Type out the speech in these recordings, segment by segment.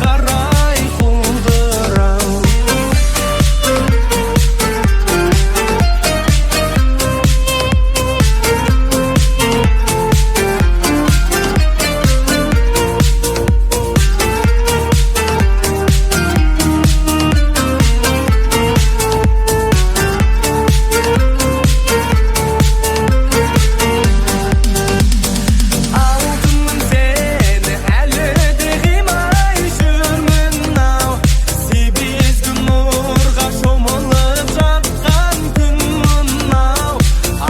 қарай құлдырау. Алтыным, сені әлі де қимай жүрмін-ау. Себезгі нұрға шомылып жатқан күн мынау.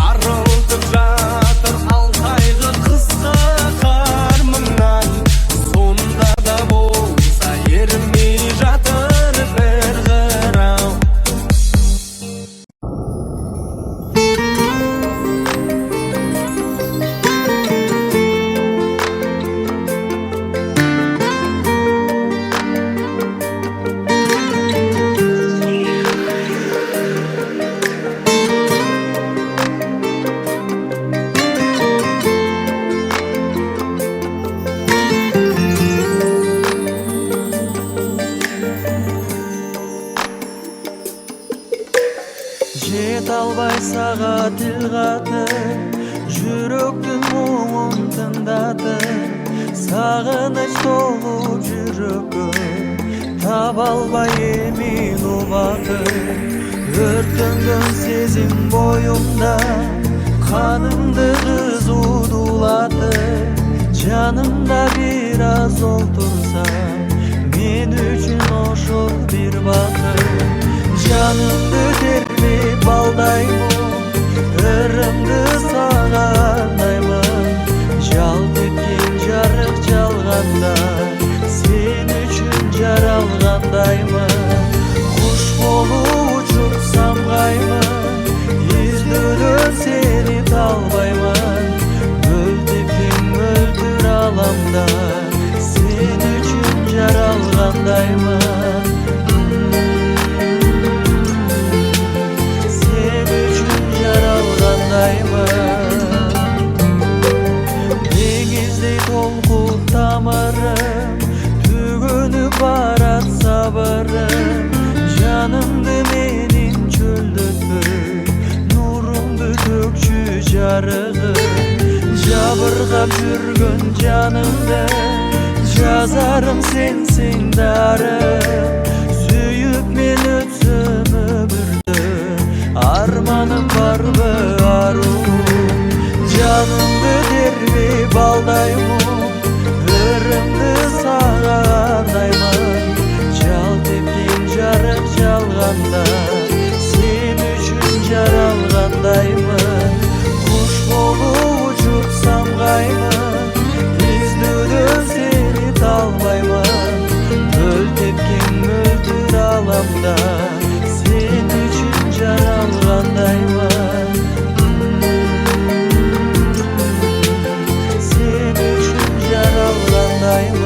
Арылтып жатыр Алтайғы қысқы қар мыңнан. Сонда да болса ерімей жатыр бір қырау. Жете албай сага тил катып, жүрөктүн муңун тыңдатып, сагыныч толуп жүрөккө, таба албай эмин убакыт. Өрттөнгөн сезим боюмда, канымды кызуу дулатып, жанымда бир аз олтурсаң, мен үчүн ошол бир бакыт. Жанымды тербеп балдаймын, ырымды сага арнаймын. Жалт эткен жарык жалганда, сен үчүн жаралгандаймын. Куш болуп учуп самгаймын, издөөдөн сени талбаймын. Мөлтепкен мөлдүр аламда, сен үчүн жаралгандаймын. Сен үчүн жаралгандаймын. Деңиздей толкуп тамырым, түгөнүп барат сабырым. Жанымды менин чөлдөтпөй, нурумду төкчү жарыгым. Жабыркап жүргөн жанымды, жазарым сенсиң дарым. Сүйүп мен өтсөм өмүрдү, арманым барбы, аруум? Жанымды тербей балдаймын, ырымды сага арнаймын. Жалт эткен жарык жалганда, сен үчүн жаралгандаймын. Куш болуп учуп самгаймын, издөөдөн сени талбаймын. Мөлтепкен мөлдүр аламда, сен үчүн жаралгандаймын. Сен үчүн жаралгандаймын.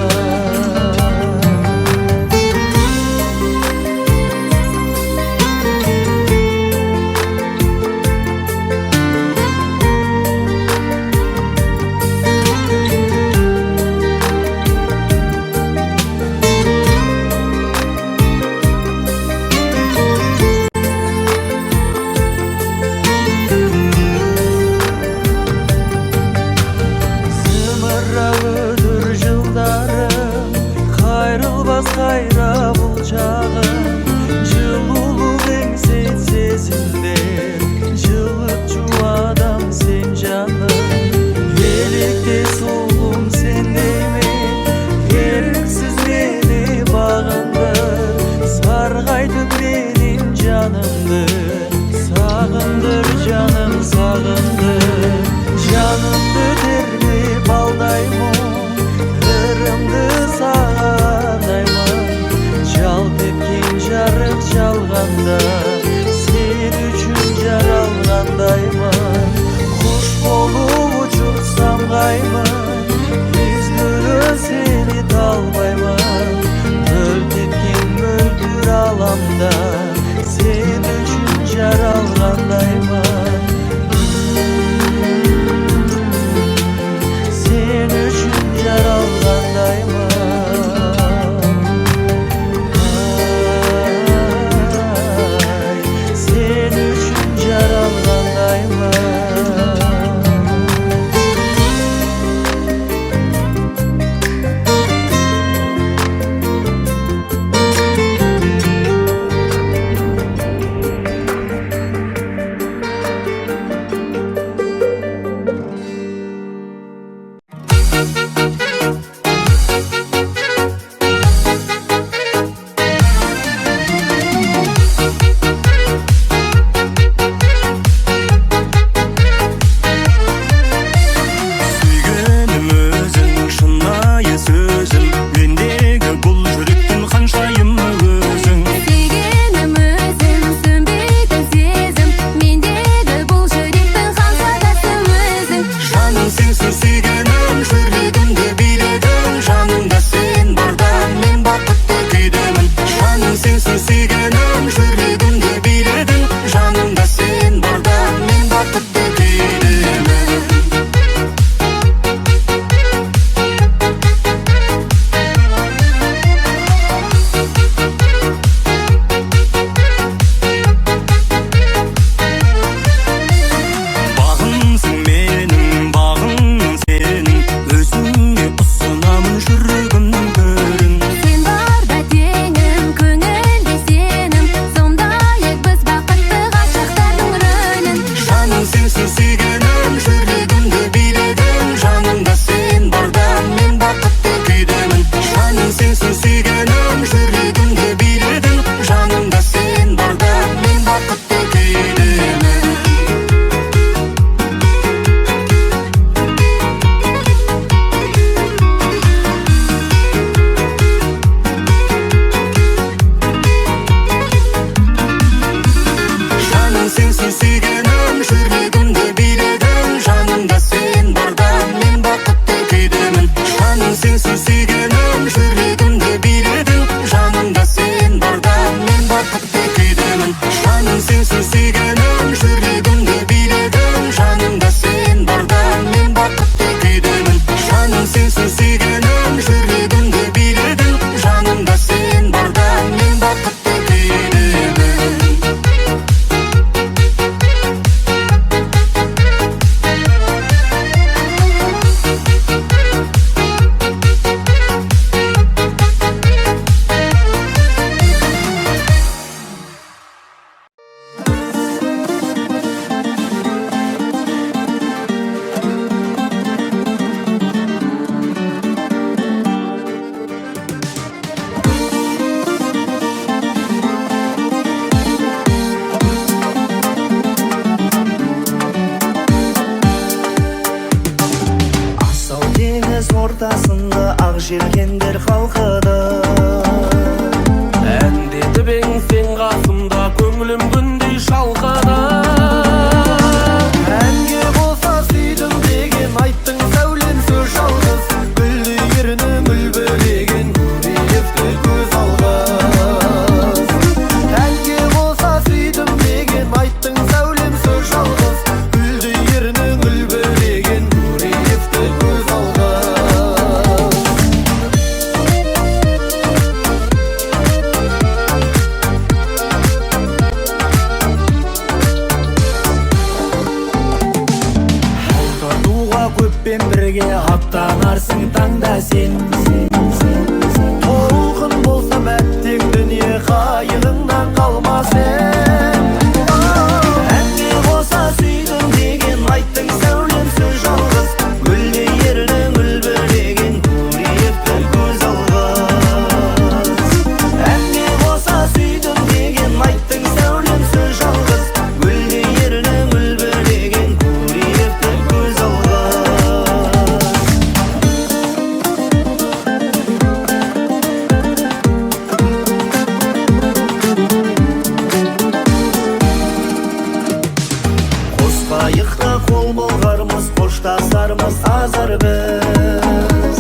достар біз.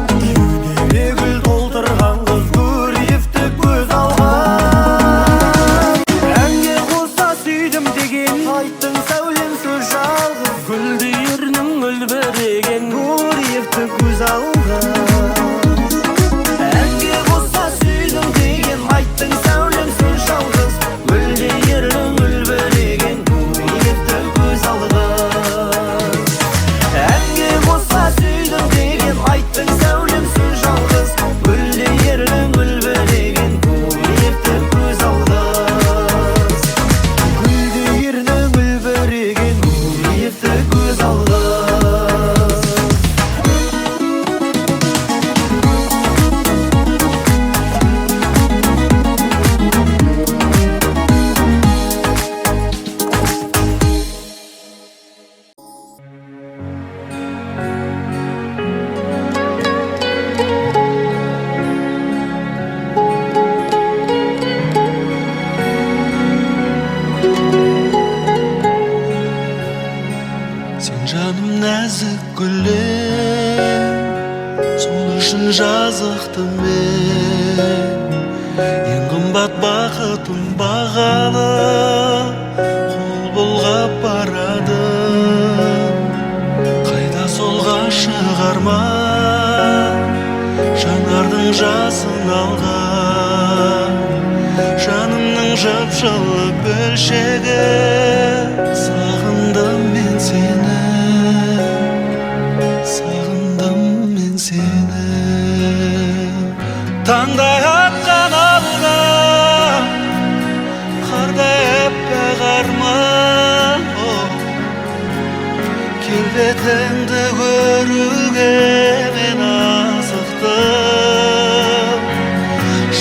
Кеудеме гүл толтырған қыз, Гурьевті көз алған. Әнге қоса сүйдім деген айттың сәулем сөз жалғыз. Гүлдей ернің үлбіреген, Гурьевті көз алған. Әнге қоса сүйдім деген айттың сәулем сөз жалғыз. Гүлдей ернің үлбіреген, Гурьевті көз алған. Әнге қоса сүйдім деген айттың сәулем сөз жалғыз. Гүлдей ернің үлбіреген, Гурьевті көз алғыз. Гүлдей ернің үлбіреген, Гурьевті көз алғыз. Сен жаным нәзік гүлім, сол үшін жазықты мен. Ең қымбат бақытым бағалы, қол бұлғап барады. Қайда сол ғашық арман, жанардың жасын алған. Жанымның жып-жылы бөлшегі, сағындым мен сені, сағындым мен сені. Таңдай атқан алға, қардай аппақ арман, келбетіңді көруге мен асықтым.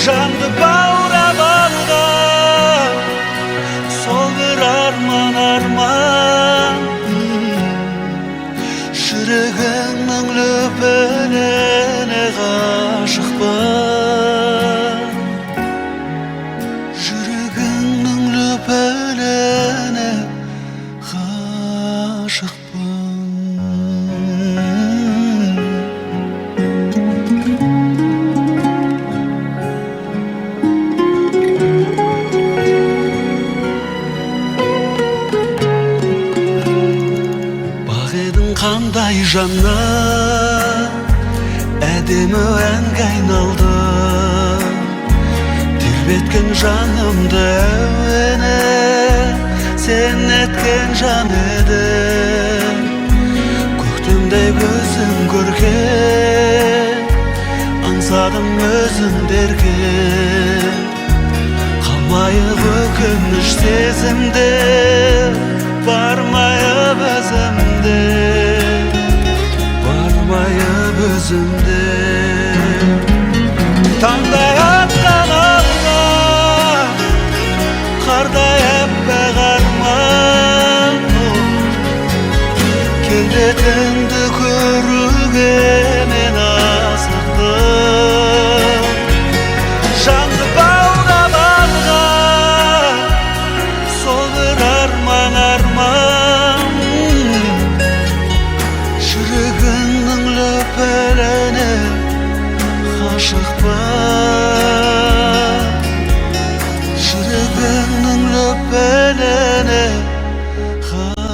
Жанды баурап алған сол бір арман, арман. Жүрегіңнің лүпіліне ғашықпын, жүрегіңнің лүпіліне ғашықпын. Бақ едің қандай жаным, әдемі әнге айналды. Тербеткен жанымды әуені, сен еткен жан едің. Көктемдей көзің көркем, аңсадым өзіңді еркем. Қалмайық өкініш сезімде, бармайып өзімде, бармайып өзімде. Таңдай атқан алға, қардай аппақ арман, келбетіңді көруге мен асықтым. Жанды баурап алған сол бір арман, арман. Жүрегіңнің лүпіліне ғашықпын, жүрегіңнің лүпіліне ғашықпын.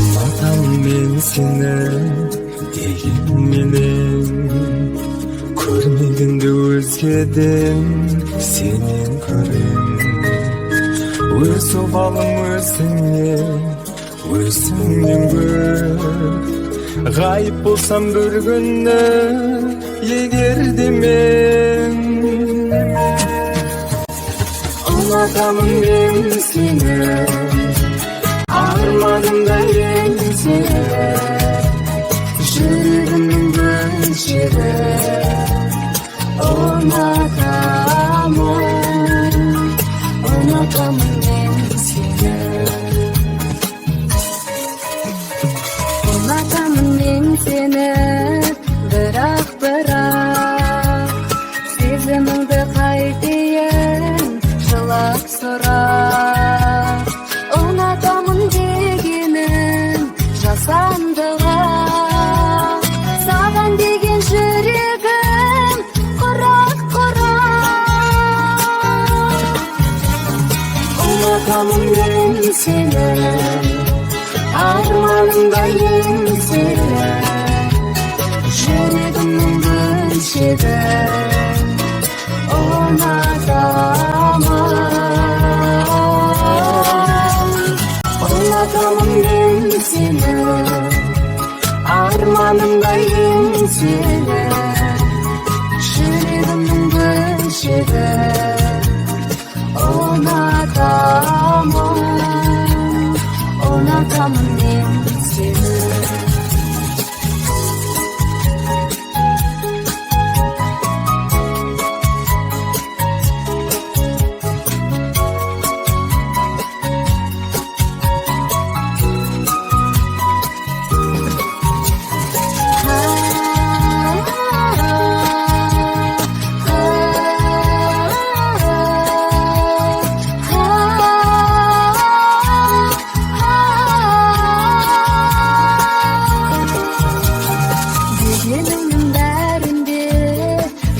Ұнатам мен сені дегенменен, көрмегенді өзгеден сенен көрем. Өз обалым өзіңе, Өзіңнен көп ғайып болсам бір күні, егер де мен ұнатамын мен сені, арманымда ең сені, жүрегімнің бөлшегі. Ұнатамын, ұнатамын мен сені. Ұнатамын мен сені, бірақ, бірақ сезіміңді қайтейін жылап сұрап. Ұнатамын дегенім жасандыға, саған деген жүрегім құрақ, құрақ. Ұнатамын мен сені, арманымда ең сені, жүрегімнің бөлшегі. Ұнатамын, ұнатамын мен сені, арманымда ең сені, жүрегімнің бөлшегі. Ұнатамын, Ұнатамын мен сені. Дегеніңнің бәрінде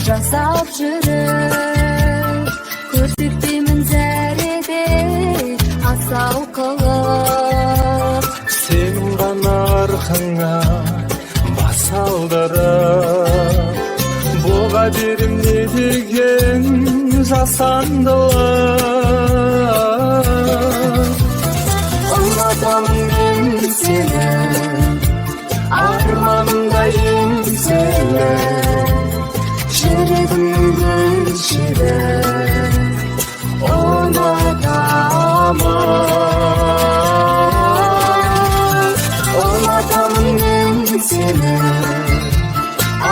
жасап жүріп, көрсетпеймін зәреде асау қылып. Сенің ғана арқаңа бас алдырып, боға берем не деген жасандылық. Ұнатамын мен сені, арманымда ең сені, жүрегімнің бөлшегі. Ұнатамын, ұнатамын мен сені,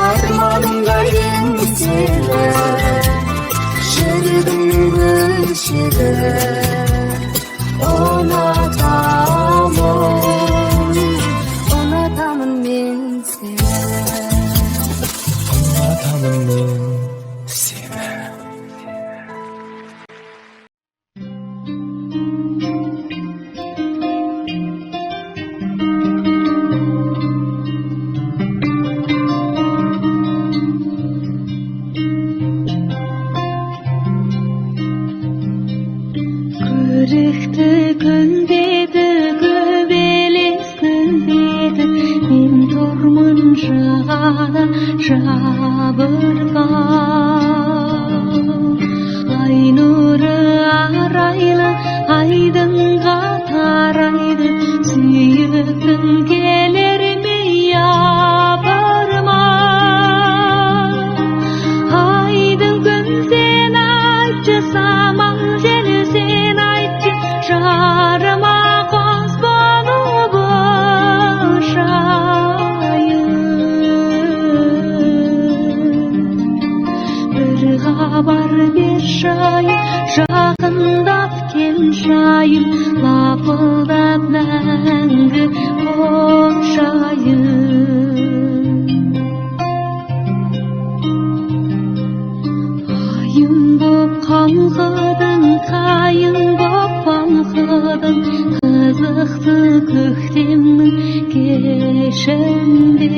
арманымда ең сені, жүрегімнің бөлшегі. Ұнатамын, Ұнатамын мен сені. Ұнатамын мен сені. Көрікті күндеді, көбелес күндеді, мен тұрмын жағада жабырқап. Ай нұры арайлы айдынға тарайды, сүйіктің келер ме япырмай. Айдын күн сен айтшы, самал жел сен айтшы, жарыма қос болып ұшайын. Бір хабар берші айым, жақындап келші айым, лапылдап мәңгі қоншайын. Айым боп қалқыдың, қайың боп балқыдың, қызықты көктемнің кешінде.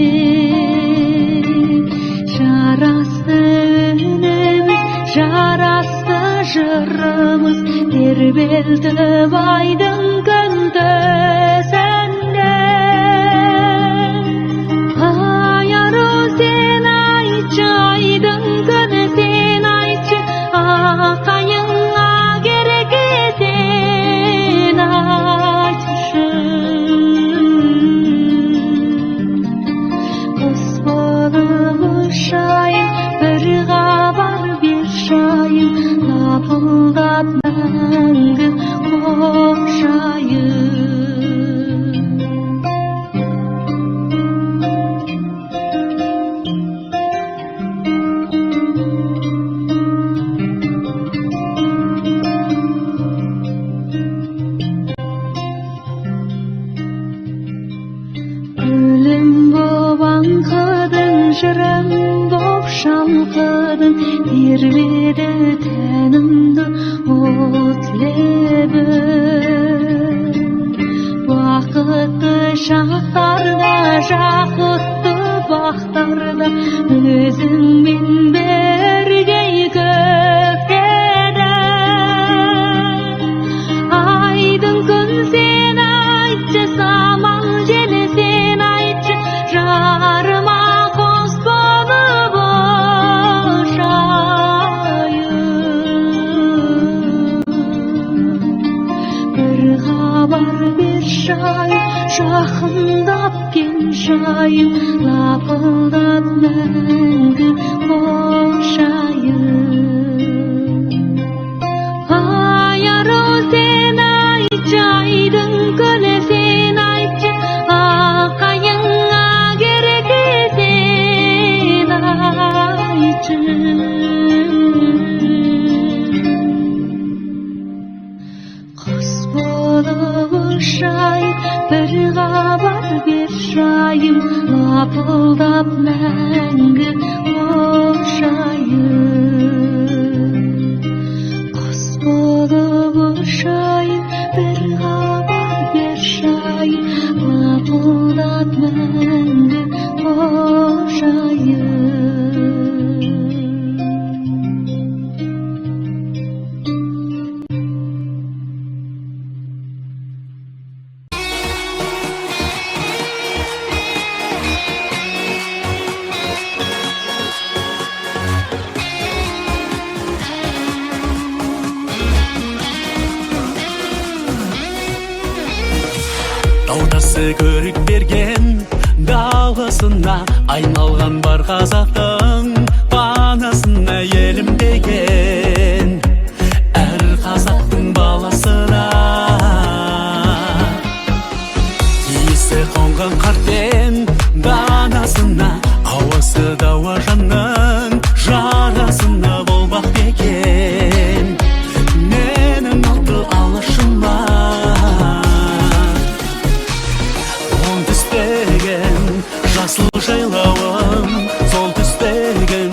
Жарасты үніміз, жарасты жырымыз, тербелтіп айдың күн төсінде. Ай ару сен айтшы, айдың күні сен айтшы, аққайыңға керек сен айтшы. Нұрым боп шалқыдың, тербеді тәнімді от лебі. Бақытты шақтарда, жақұтты бақтарда, өзіңмен бірге көктедім. Айдын күн сен айтшы, самал жел сен айтшы, жарыма қос болып ұшайын. Бір хабар берші ай, жақындап келші айым, лапылдап мәңгі қоншайын. Ай ару сен айтшы, айдын көлі сен айтшы, аққайыңға кереке сен айтшы. Құс болып ұшайын, бір хабар берші айым, лапылдап мәңгі ұшайын. Құс болып ұшайын, бір хабар берші айым, лапылдап мәңгі ұшайын. Таудасы көрік берген даласына айналған бар қазақтың панасына елім деген әр қазақтың баласына иісі қонған қартен данасына ауасы дауа жанның жарасына болмақ екен менің алты алашыма. Оңтүстігім жасыл жайлауым, солтүстігім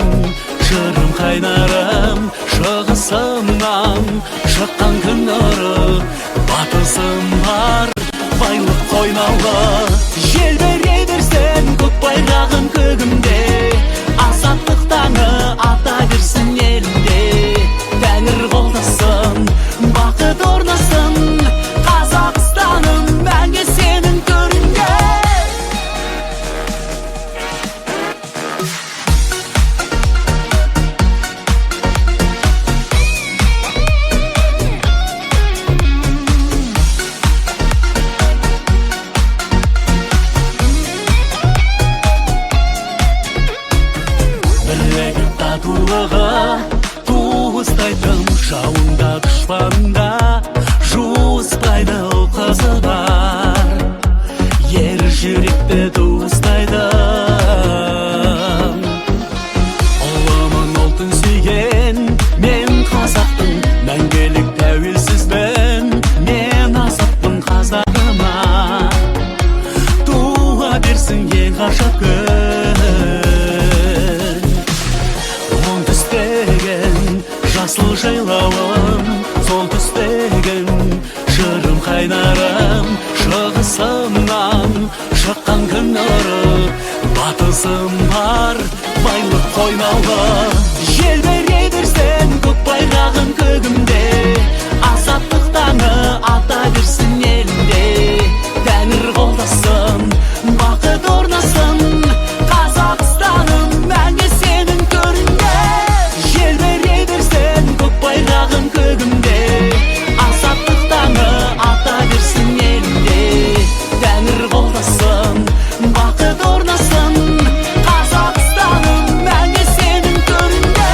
жырым қайнарым, шығысымнан шыққан күн нұры, батысым бар байлық қойнауы. Желбірей берсін көк байрағым көгімде, азаттық таңы ата берсін елімде. Тәңір қолдасын, бақыт орнасын, Қазақстаным мәңгі сенің төріңде. Бірлігі татулығы туыстайтын, жауында дұшпанында жуыспайды ұл қызы бар, ер жүректі туыстайтын. Ұлымын ұлтын сүйген мен қазақтың, мәңгілік тәуелсізбін мен азатпын қазағыма. Туа берсін ең ғажап күн. Оңтүстігім жасыл жайлауым, солтүстігім жырым қайнарым, шығысымнан шыққан күн нұры, батысым бар байлық қойнауы. Желбірей берсін көк байрағым көгімде, азаттық таңы ата берсін елімде. Тәңір қолдасын, бақыт орнасын, Қазақстаным мәңгі сенің төріңде. Желбірей берсін көк байрағым көгімде, азаттық таңы ата берсін елімде. Тәңір қолдасын, бақыт орнасын, Қазақстаным мәңгі сенің төріңде.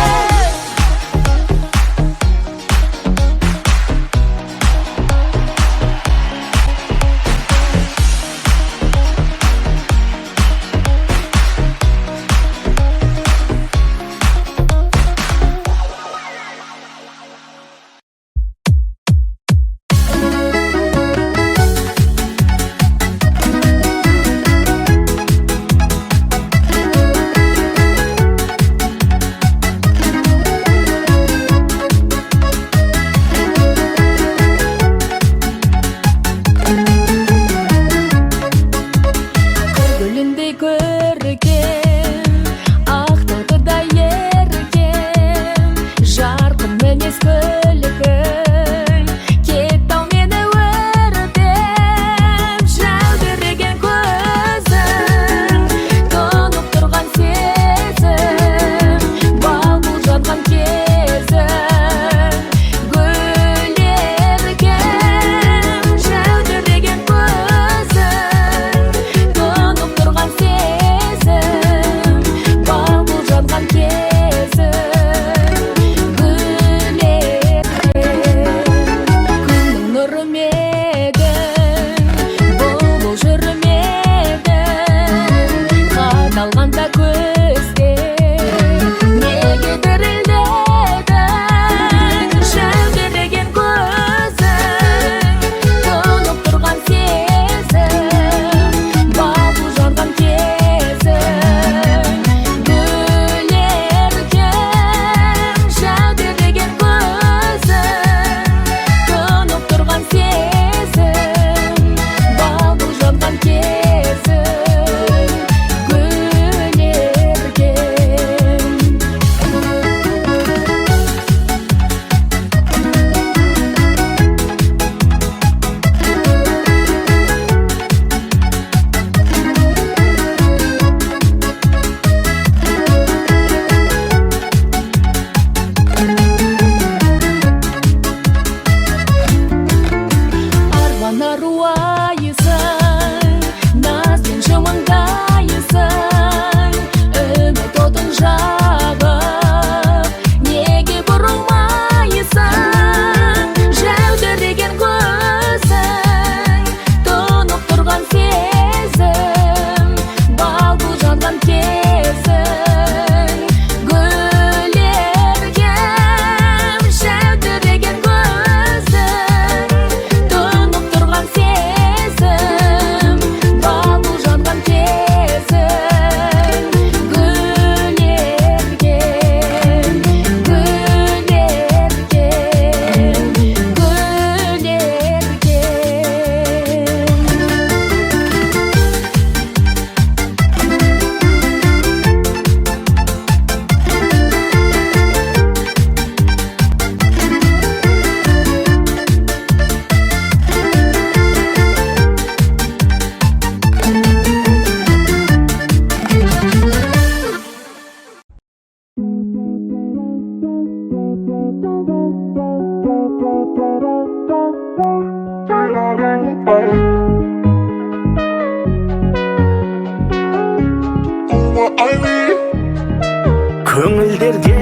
Көңілдерге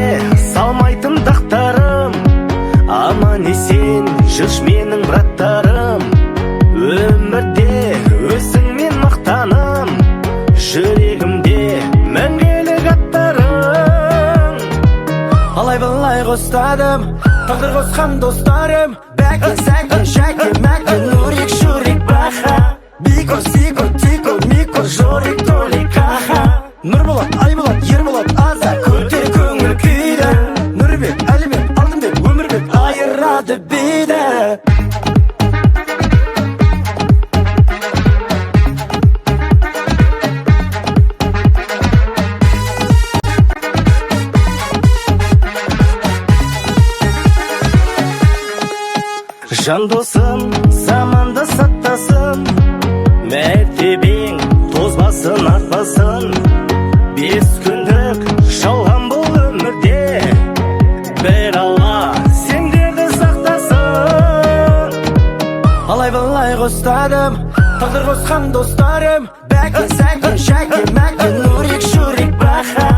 салмайтын дақтарым, аман есен жүрші менің браттарым. Өмірде өзіңмен мақтаным, жүрегімде мәңгілік аттарың. Алай былай қостадым, тағдыр қосқан достарым. Бәке, Сәке, Жәке, Мәке, Нурик, Шурик, Баха, Бико, Сико, Тико, Мико, Жорик, Толик, Аха. Нұрболат, Айболат, Ерболат, Аза, көтер көңіл күйді. Нұрбек, Әлібек, Алтынбек, Өмірбек, айырады биді. Жан досым, заманды саттасын, мәртебең тозбасын, артпасын. 5 күндік жалған бұл өмірде, бір Алла сендерді сақтасын. Алай былай қостадым, тағдыр қосқан достарым. Бәке, Сәке, Жәке, Мәке, Нурик, Шурик, Баха,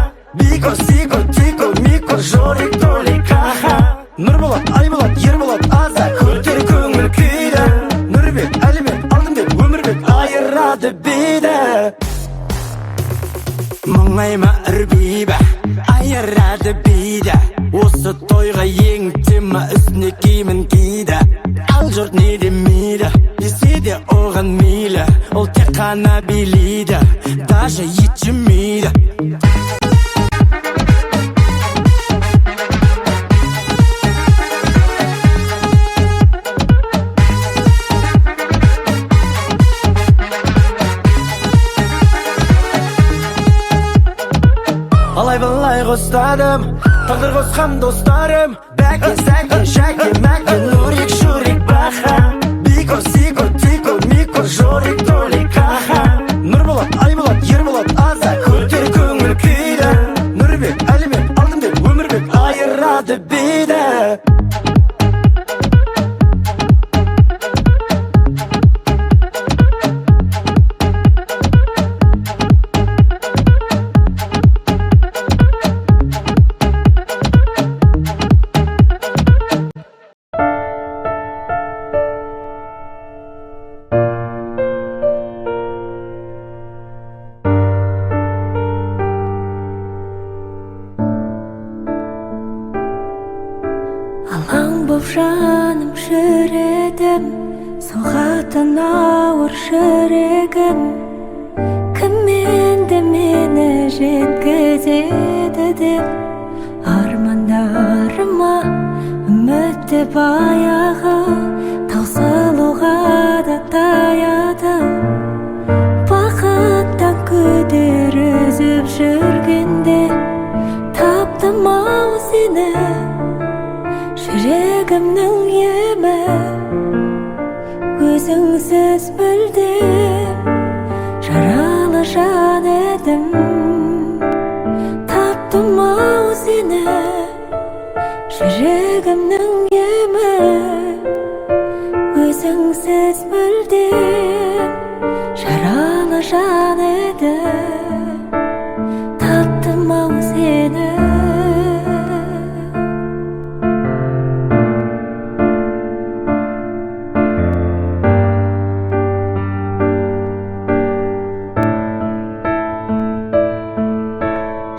Бико, Сико, Тико, Мико, Жорик, Толик, Аха. Нұрболат, Айболат, Ерболат, Аза, көтер көңіл күйді. Нұрбек, Әлібек, Алтынбек, Өмірбек, айырады биді. Мұңайма ірбейбі, айырады биді. Осы тойға ең тема үстіне киімін киді. Ал жұрт не демейді, десе де оған мейлі. Ол тек қана билейді, даже ет жемейді. Алай былай қостадым, тағдыр қосқан достарым. Бәке, Сәке, Жәке, Мәке, Нурик, Шурик, Баха, Бико, Сико, Тико, Мико, Жорик, Толик, Аха. Нұрболат, Айболат, Ерболат, Аза, көтер көңіл күйді. Нұрбек, Әлібек, Алтынбек, Өмірбек, айырады биді. Алаң боп жаным жүредім, соғатын ауыр жүрегім. Кім енді мені жеткізеді деп, армандарыма үміт деп аяғы таусылуға да таяды. Бақыттан күдер үзіп жүргенде, таптым ау сені, жүрегімнің емі. Өзіңсіз мүлдем жаралы жан едім. Таптым ау сені, жүрегімнің емі. Өзіңсіз мүлдем жаралы жан едім. Таптым ау сені.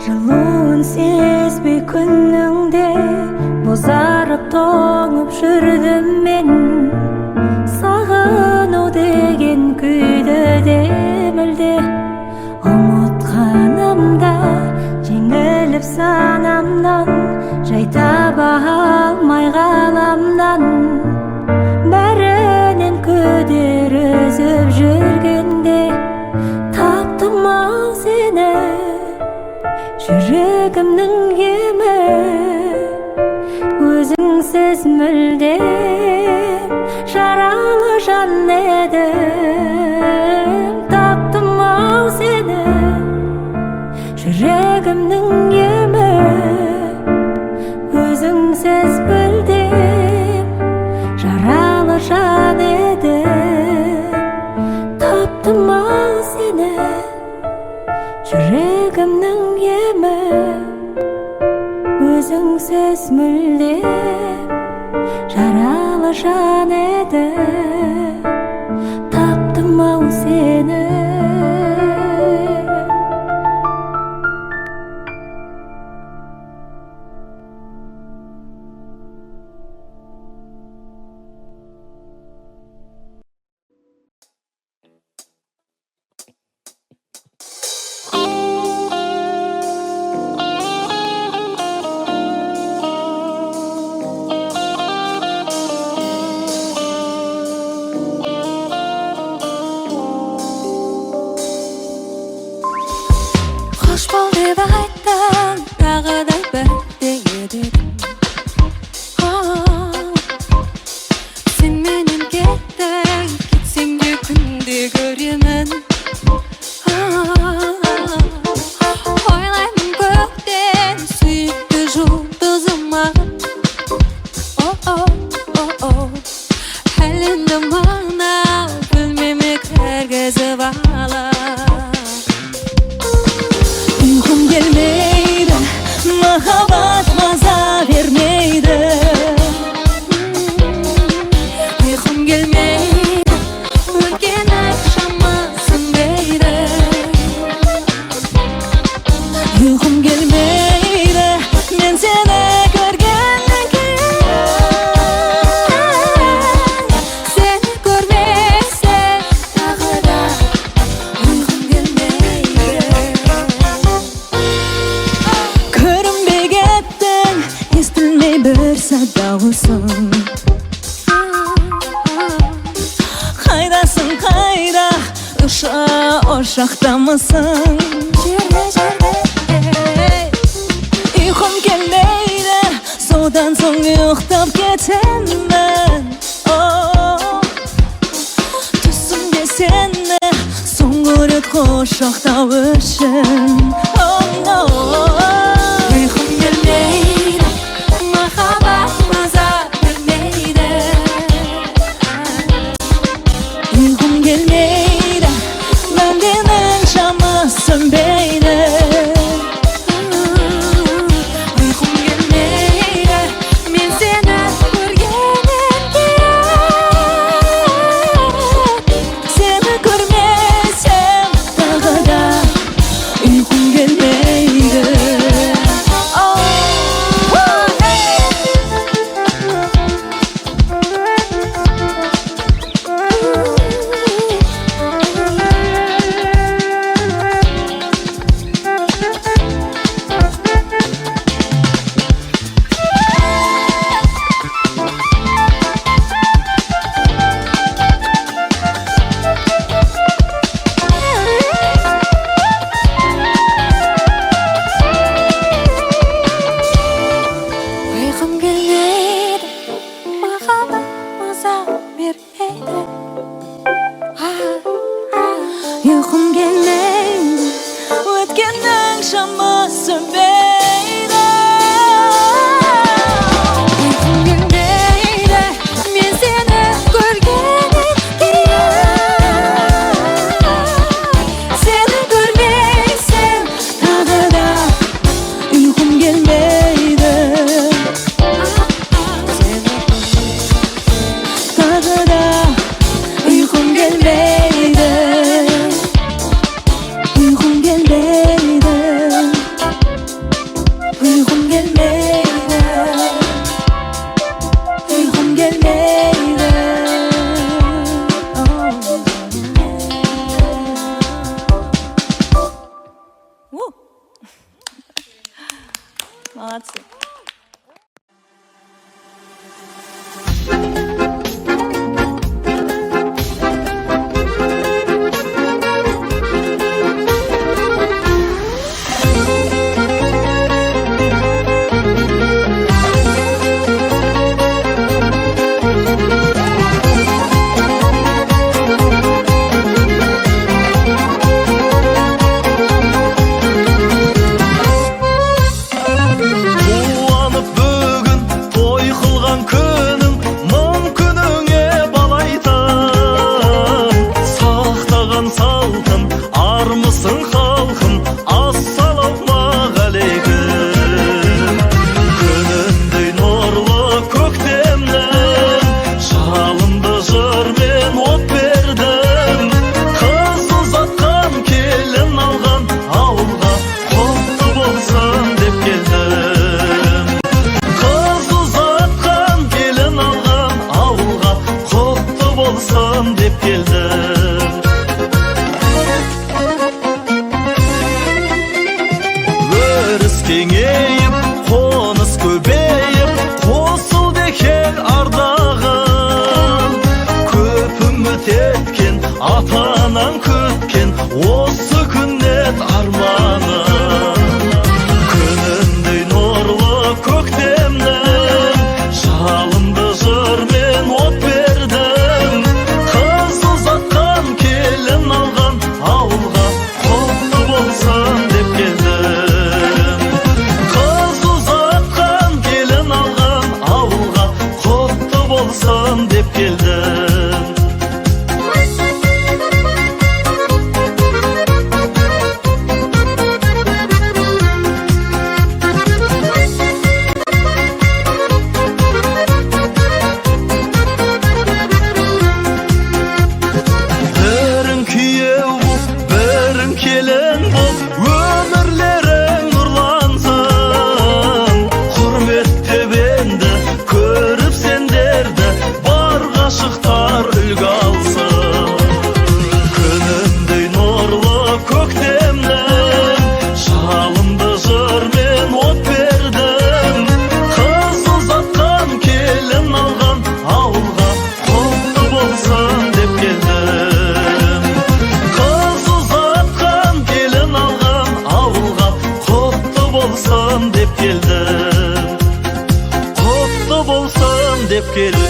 Жылуын сезбей күніңде, бозарып тоңып жүрдім мен. Сағыну деген күйді де мүлде ұмытқанымда, жеңіліп санамнан, жай таба алмай ғаламнан. Бәрінен күдер үзіп жүргенде, таптым ау сені, жүрегімнің емі. Өзіңсіз мүлдем жаралы жан едім. Таптым ау сені, жүрегімнің емі. Өзіңсіз Өзіңсіз мүлдем жаралы жан едім, таптым ау сені. Қош бол деп айттың, тағы да бірдеңе дедің. Сен менен кеттің, кетсең де күнде көремін. Ойлаймын көктен сүйікті жұлдызым ағып. Әлі енді мына бөлмеме кіргізіп алып. Ұйқым келмейді, махаббат маза бермейді. Ұйқым келмейді, өткен ақшама сөнбейді. Ұйқым келмейді, мен сені көргеннен кейін. Сені көрмесем тағы да ұйқым келмейді. Көрінбей кеттің, естілмей бір сәт дауысың. Қайдасың, қайда, ұшақтамысың? Жерде, жерде, Ұйқым келмейді, содан соң ұйықтап кетемін. Түсімде сені соңғы рет құшақтау үшін. Oh, no. Ұйқым келмейді, махаббат маза бермейді. Ұйқым келмейді, мәңгінің шамы сөнбейді. Ұйқым келмейді, мен сені көргеннен кейін. Сені көрмесем тағы да ұйқым келмейді. Ұйқым келмейді, махаббат маза бермейді. Ұйқым келмейді, өткеннің шамы сөнбейді. Ұйқым келмейді, мен сені көргеннен кейін. Сені көрмесем тағы да ұйқым келмейді. Тағы да ұйқым келмейді. Ұйқым келмейді. Ұйқым келмейді. Ұйқым келмейді. Молодцы. Қуаныш. Кеңейіп, қоныс көбейіп, қосылды кел ардағым. Көп үміт еткен, ата анаң күткен осы күннен арманым. Күніндей нұрлы көктемнің, жалынды жырмен от бердің. Қыз ұзатқан, келін алған ауылға құтты болсын деп келдім. Қыз ұзатқан, келін алған ауылға құтты болсын деп келдім. Бірің күйеу боп, бірің келін боп, өмірлерің нұрлансын. Құрметтеп енді көріп сендерді, бар ғашықтар үлгі алсын. Күніндей нұрлы көктемнің, жалынды жырмен от бердің. Қыз ұзатқан, келін алған ауылға құтты болсын деп келдім. Қыз ұзатқан, келін алған ауылға құтты болсын деп келдім. Құтты болсын деп келдім.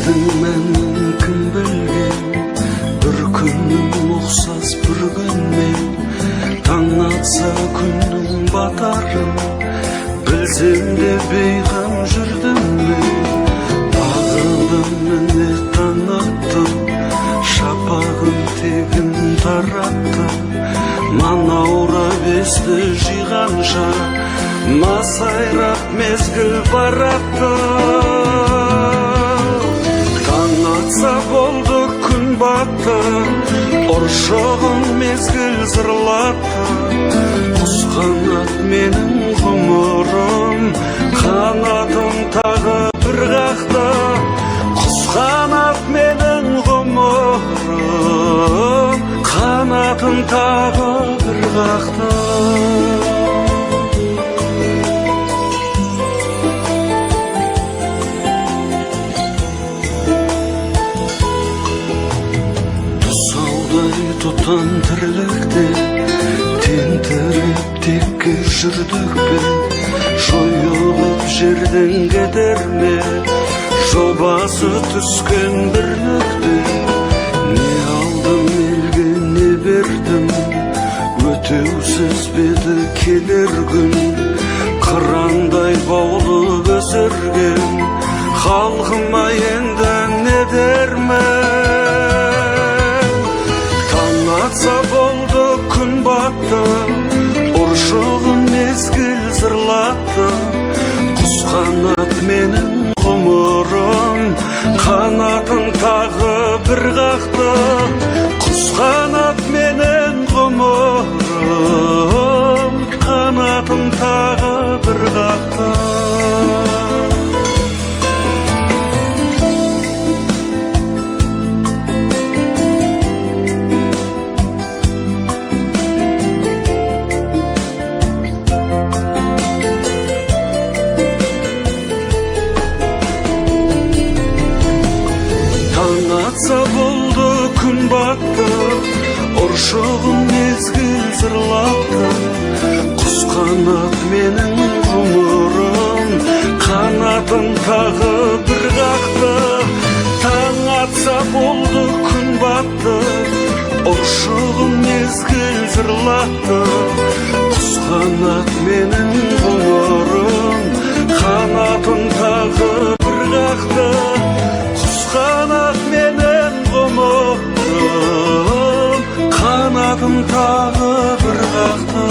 Өмірдің мәнін кім білген, бір күнің ұқсас бір күнмен. Таң атса, күннің батарын білсем де, бейғам жүрдім мен. Тағы да міне таң атты, шапағын тегін таратты. Манаурап есті жиғанша, масайрап мезгіл баратты. Таң атса болды, күн батты, ұршығын мезгіл зырлатты. Құс қанат менің ғұмырым, қанатын тағы бір қақты. Құс қанат менің ғұмырым, қанатын тағы бір қақты. Тұсаудай тұтан тірлікте тентіреп текке жүрдік пе? Жойылып жерден кетер ме жобасы түскен бір нүкте? Не алдым елге, не бердім? Өтеусіз беті келер күн. Қырандай баулып өсірген халқыма енді не дермін? Таң атса болды, күн батты, ұршығын мезгіл зырлатты. Құс қанат менің ғұмырым, қанатын тағы бір қақты. Құс қанат менің ғұмырым, қанатын тағы бір қақты. Таң атса болды, күн батты, ұршығын мезгіл зырлатты. Құс қанат менің ғұмырым, қанатын тағы бір қақты. Таң атса болды, күн батты, ұршығын мезгіл зырлатты. Құс қанат менің ғұмырым, қанатын тағы бір қақты. Құс қанат менің ғұмырым, қанатын тағы бір қақты.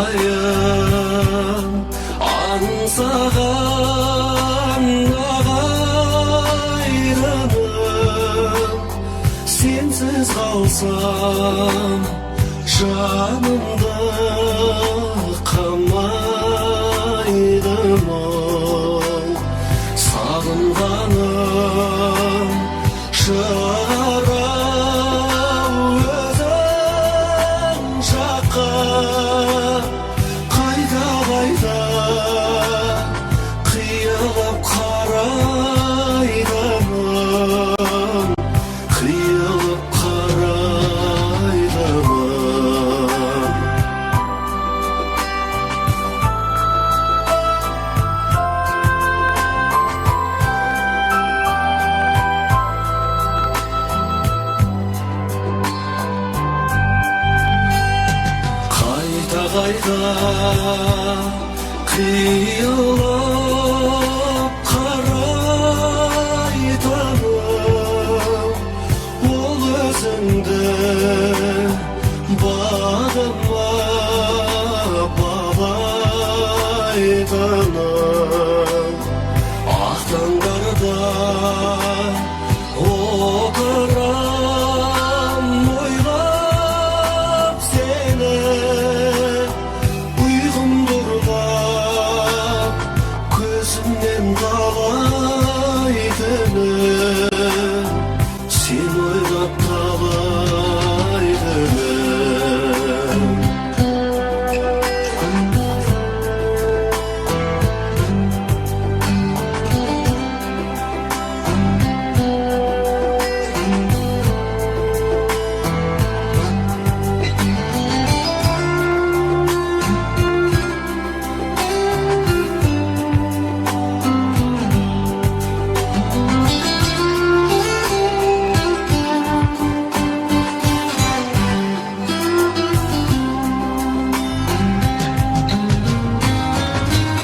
Айналайын, аңсаған ағайыным, сенсіз қалсам, жанымды қамайды мұң. Сағынғаным шығар ау өзің жаққа. Қайда, қайда қиылып қарайдымын, қиылып қарайдымын. Қайта, қайта қиылып қарайтыным, ол өзіңді бағыма балайтыным. Ақ таңдарда отырам ойлап сені, ұйқымды ұрлап, көзімнен талай түнім, сен ойлап талай түнім.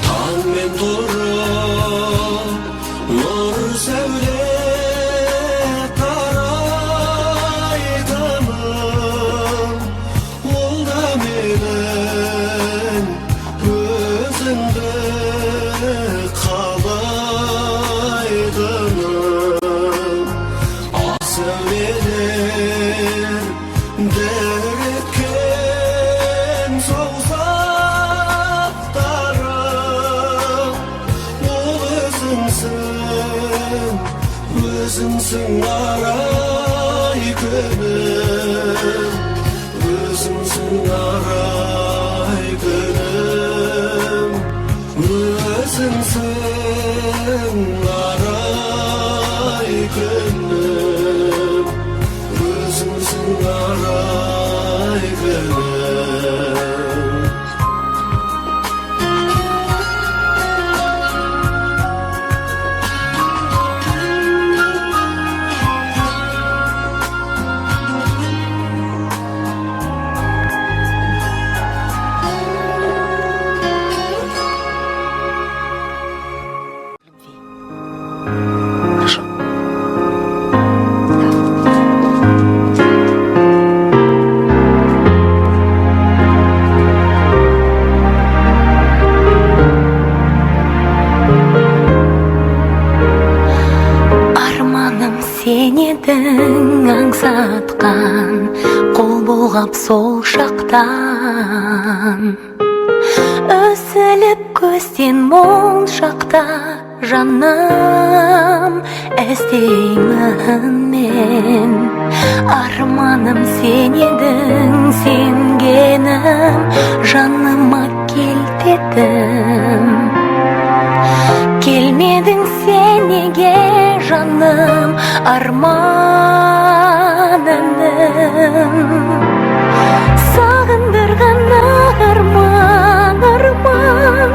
Таңмен тұрып нұр сәуле тарайтыным, ол да менің өзіңді қалайтыным. Ақ сәулелер дір еткен саусақтарым, ол өзіңсің, өзіңсің арай күнім, өзіңсің арай күнім, өзіңсің арай күнім, өзіңсің арай күнім. Хорошо. Арманым сен едің аңсатқан, қол бұлғап сол шақтан. Үзіліп көзден моншақта, жаным, іздеймін мен. Арманым сен едің, сенгенім, жаныма кел дедім. Келмедің сен неге, жаным, арман әнім? Сағындырған арман, арман,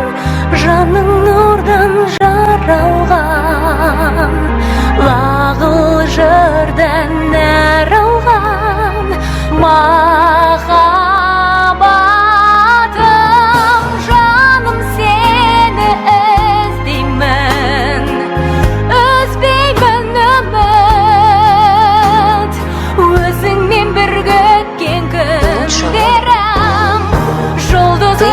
жаның нұрдан жаралған, лағыл жырдан нәр алған махаббатым. Жаным, сені іздеймін, үзбеймін үміт. Өзіңмен бірге өткен күндерім жұлдызы.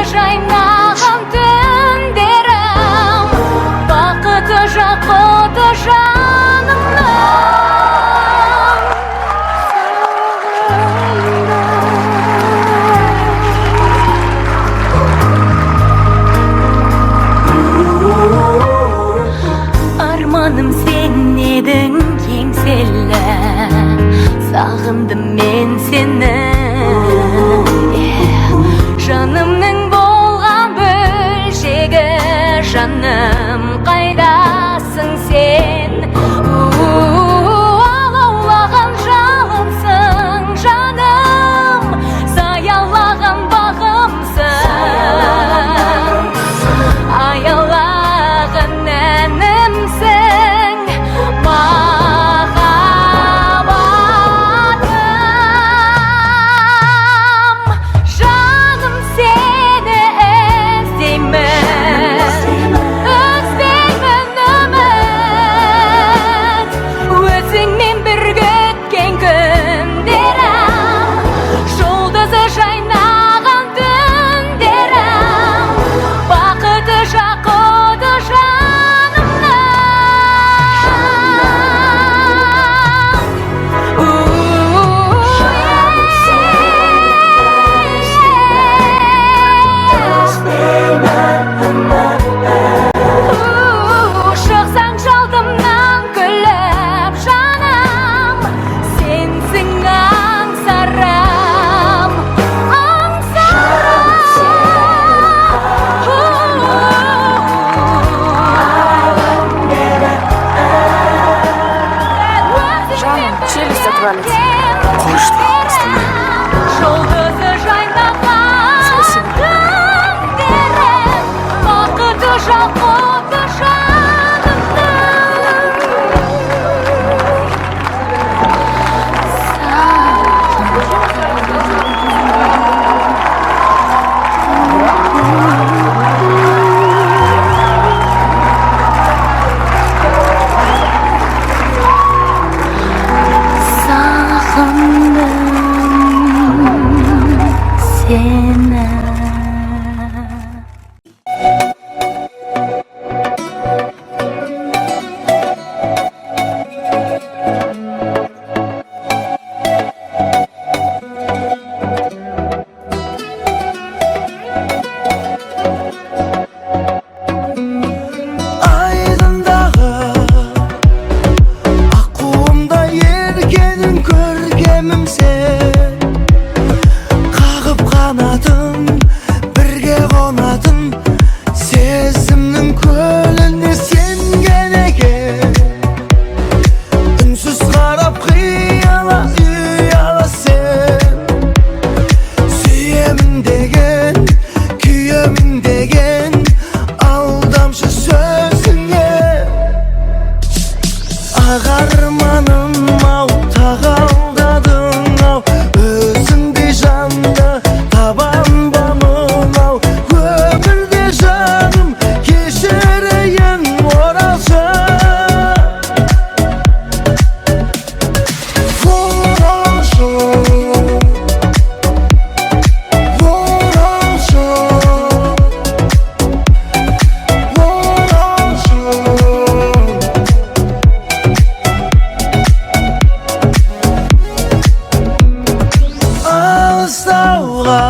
Қанатым бірге қонатын сезімнің көліне сенген екен. Үнсіз қарап қияла ұяла сен. Сүйемін деген, күйемін деген алдамшы сөзіңе. Ақ арманым ау, тағы алдадың ау. Өзіңдей жанды табам ба мынау өмірде, жаным, кешірейін, оралшы. Оралшы, оралшы, оралшы. Алыстауға